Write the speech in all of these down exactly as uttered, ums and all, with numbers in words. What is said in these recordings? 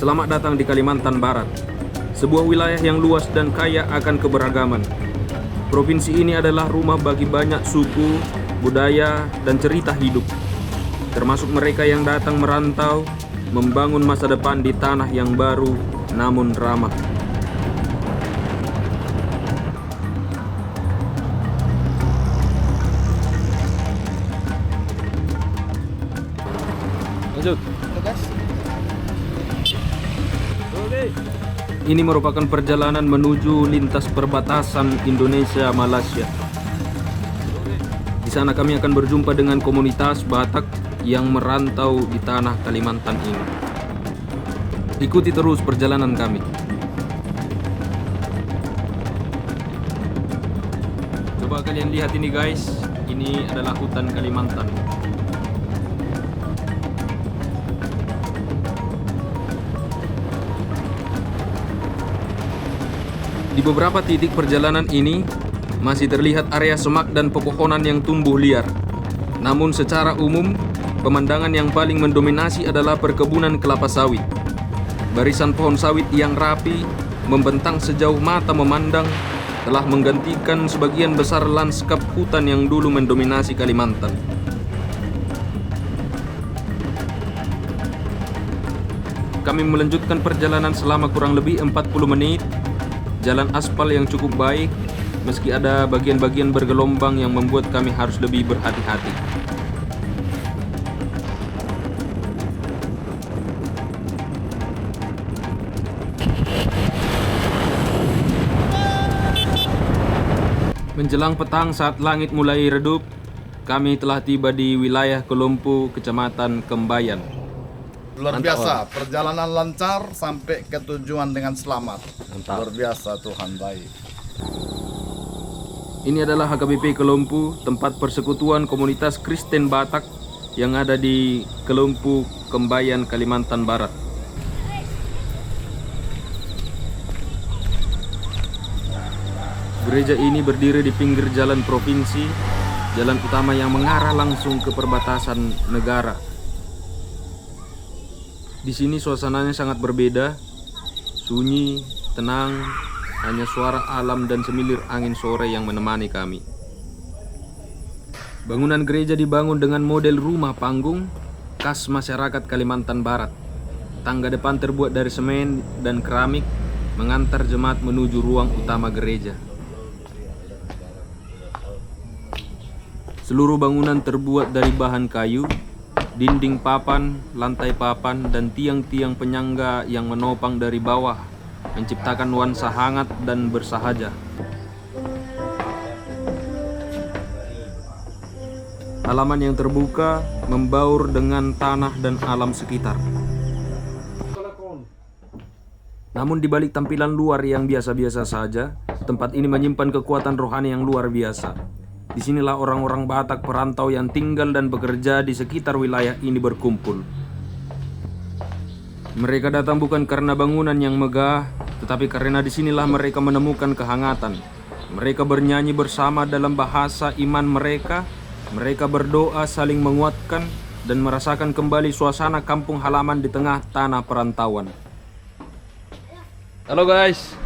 Selamat datang di Kalimantan Barat, sebuah wilayah yang luas dan kaya akan keberagaman. Provinsi ini adalah rumah bagi banyak suku, budaya, dan cerita hidup, termasuk mereka yang datang merantau, membangun masa depan di tanah yang baru namun ramah. Lanjut. Tugas. Oke. Ini merupakan perjalanan menuju lintas perbatasan Indonesia-Malaysia. Di sana kami akan berjumpa dengan komunitas Batak yang merantau di tanah Kalimantan ini. Ikuti terus perjalanan kami. Coba kalian lihat ini, guys, ini adalah hutan Kalimantan. Di beberapa titik perjalanan ini, masih terlihat area semak dan pepohonan yang tumbuh liar. Namun secara umum, pemandangan yang paling mendominasi adalah perkebunan kelapa sawit. Barisan pohon sawit yang rapi, membentang sejauh mata memandang, telah menggantikan sebagian besar lanskap hutan yang dulu mendominasi Kalimantan. Kami melanjutkan perjalanan selama kurang lebih empat puluh menit. Jalan aspal yang cukup baik, meski ada bagian-bagian bergelombang yang membuat kami harus lebih berhati-hati. Menjelang petang, saat langit mulai redup, kami telah tiba di wilayah Kelompu, Kecamatan Kembayan. Luar biasa, perjalanan lancar sampai ke tujuan dengan selamat. Mantap. Luar biasa, Tuhan baik. Ini adalah H K B P Kelompu, tempat persekutuan komunitas Kristen Batak yang ada di Kelompu, Kembayan, Kalimantan Barat. Gereja ini berdiri di pinggir jalan provinsi, jalan utama yang mengarah langsung ke perbatasan negara. Di sini suasananya sangat berbeda, sunyi, tenang, hanya suara alam dan semilir angin sore yang menemani kami. Bangunan gereja dibangun dengan model rumah panggung khas masyarakat Kalimantan Barat. Tangga depan terbuat dari semen dan keramik mengantar jemaat menuju ruang utama gereja. Seluruh bangunan terbuat dari bahan kayu, dinding papan, lantai papan, dan tiang-tiang penyangga yang menopang dari bawah menciptakan nuansa hangat dan bersahaja. Halaman yang terbuka membaur dengan tanah dan alam sekitar. Namun, di balik tampilan luar yang biasa-biasa saja, tempat ini menyimpan kekuatan rohani yang luar biasa. Di sinilah orang-orang Batak perantau yang tinggal dan bekerja di sekitar wilayah ini berkumpul. Mereka datang bukan karena bangunan yang megah, tetapi karena di sinilah mereka menemukan kehangatan. Mereka bernyanyi bersama dalam bahasa iman mereka, mereka berdoa saling menguatkan, dan merasakan kembali suasana kampung halaman di tengah tanah perantauan. Halo guys,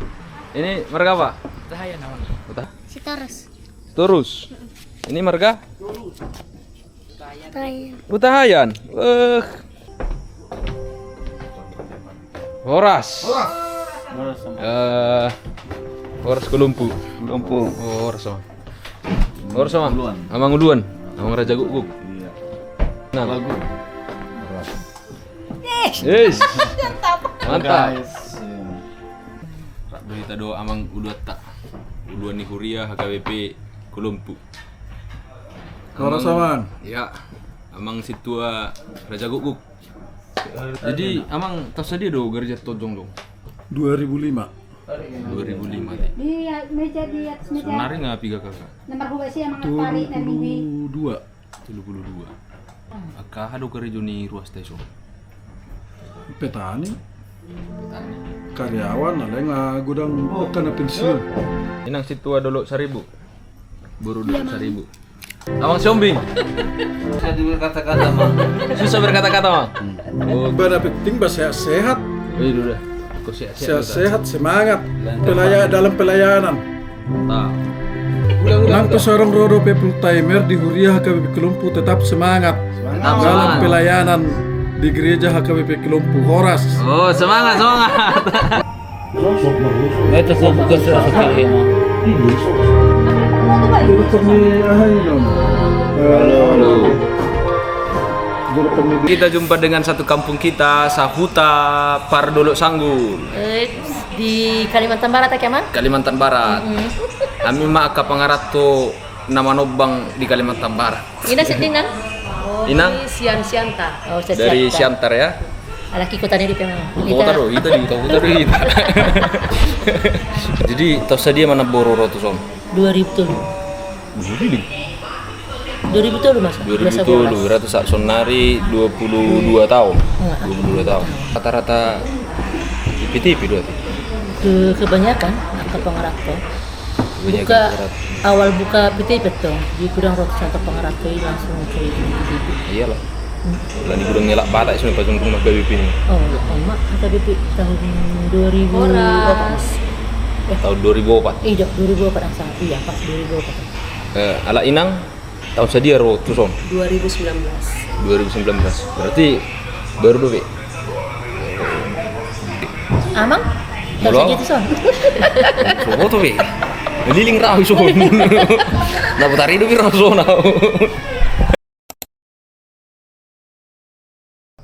ini marga apa? Hutahayan namanya. Huta- Sitorus. Sitorus. Ini marga? Hutahayan. Hutahayan. Wah. Horas. Horas. Eh, Horas Kelompu. Kelompu. Oh, Horas, Amang. Horas, Amang. Uluan. Amang Uluan. Amang Raja Gukguk. Iya. Nah. Lagu. Horas. Yes. Mantap. Guys. Rap do hita do Amang Uluanta. Uluan ni huria H K B P Kelompu. Horas, Amang. Amang. Iya. Amang sintua Raja Gukguk. Jadi, Amang, taon sadia do gareja on jongjong? Dua ribu lima. Dua ribu lima, te. Di meja, di atas meja. Saonari nga piga KK? Nomor hua si Amang Pari, Amang Wi. Tolu pulu dua. Tolu pulu dua. Angka aha do karejo ni ruasta i son? Petani. Petani. Karyawan, alai nga godang angka na pensiun. Inang sintua Dolok Saribu. Boru Dolok Saribu. Amang Siombing. Susah berkata-kata, Mang. Susah berkata-kata, Mang. Hmm. Oh. Ba na penting ba sehat-sehat. Sehat-sehat, semangat dalam pelayanan. Nang pe so adong ro dope full timer di huria H K B P Kelompu, tetap semangat dalam pelayanan di gereja H K B P Kelompu. Horas. Oh, semangat, semangat. Kita jumpa dengan satu kampung kita, sahuta par Dolok Sanggul. Eh, di Kalimantan Barat, ya, Amang? Kalimantan Barat. Hami ma angka pangaranto na manombang di Kalimantan Barat. Ina seddi, Nang? Inang? Sian Siantar. Oh, dari Siantar, ya. Alai kota ni di pe, Amang. Kota do, ita di kota, kota do ita. Jadi, taon sadia ma namboru ro tuson? Dua ribu tolu. Dua ribu tolu, Mas. Dua ribu tolu, berarti saonari dua puluh dua taon. Dua puluh dua taon. Rata-rata I P T P do? Kebanyakan angka pangaranto. Buka, awal buka P T P tong, di gudang roti Santa Pangaranto i langsung ke P T P. Iyalah. Lah di gudang ni Lak Batak, isme pas rumah H K B P ni. Oh, lama H K B P tahun dua ribu empat. Tahun dua ribu empat. Iya, dua ribu empat, iya, pas dua ribu empat. Eh, ala Inang? Taon sadia ro tuson? Dua ribu sembilan belas. Dua ribu sembilan belas. Berarti baru dope. Amang? Taon sadia tuson? Sopo tu be? Liling rahu son. Na botari dope rahu son.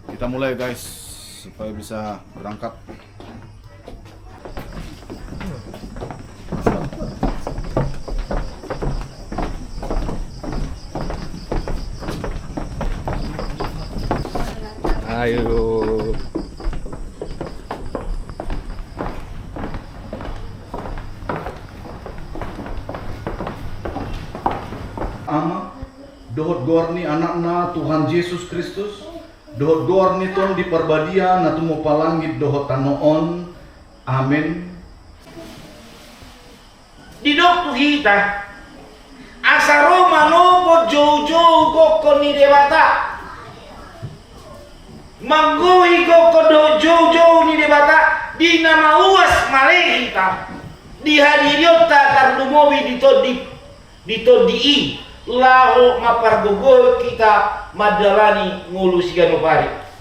Kita mulai, guys, supaya bisa berangkat. Ayo. Ama, dohot goar ni Anakna Tuhan Jesus Kristus, dohot goar ni Tondi Parbadia na tumompa langit dohot tano on. Amen. Didok tu hita, asa ro manopot joujou gokhon ni Debata. Manggohi gokhon dohot joujou ni Debata, di na mauas male hita, di hadirionta tarlumobi di Tondi, di Tondi i, laho mampargogohon hita mandalani ngolu siganup ari.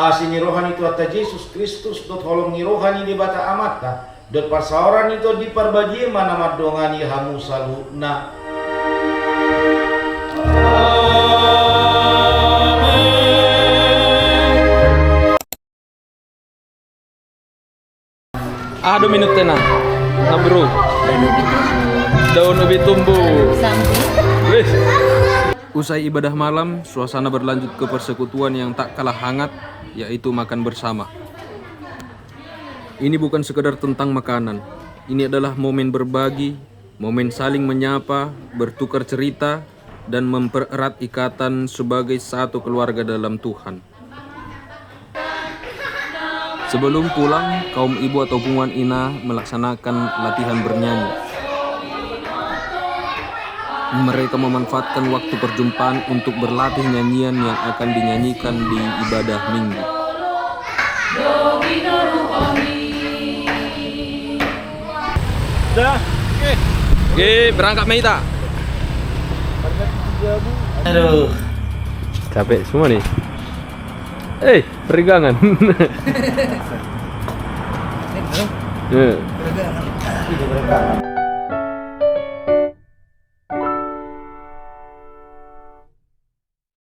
Asi ni roha ni Tuhanta Jesus Kristus dohot holong ni roha ni Debata Amanta dohot parsaoran ni Tondi Parbadia ma na mandongani hamu saluhutna. Aha do minum tena? Na bro. Daun ubi tumbuh. Wih. Usai ibadah malam, suasana berlanjut ke persekutuan yang tak kalah hangat, yaitu makan bersama. Ini bukan sekedar tentang makanan. Ini adalah momen berbagi, momen saling menyapa, bertukar cerita, dan mempererat ikatan sebagai satu keluarga dalam Tuhan. Sebelum pulang, kaum ibu atau punguan ina melaksanakan latihan bernyanyi. Mereka memanfaatkan waktu perjumpaan untuk berlatih nyanyian yang akan dinyanyikan di ibadah Minggu. Dah. Oke, berangkat ma hita. Aduh. Capek semua nih. Eh, peregangan. Ya.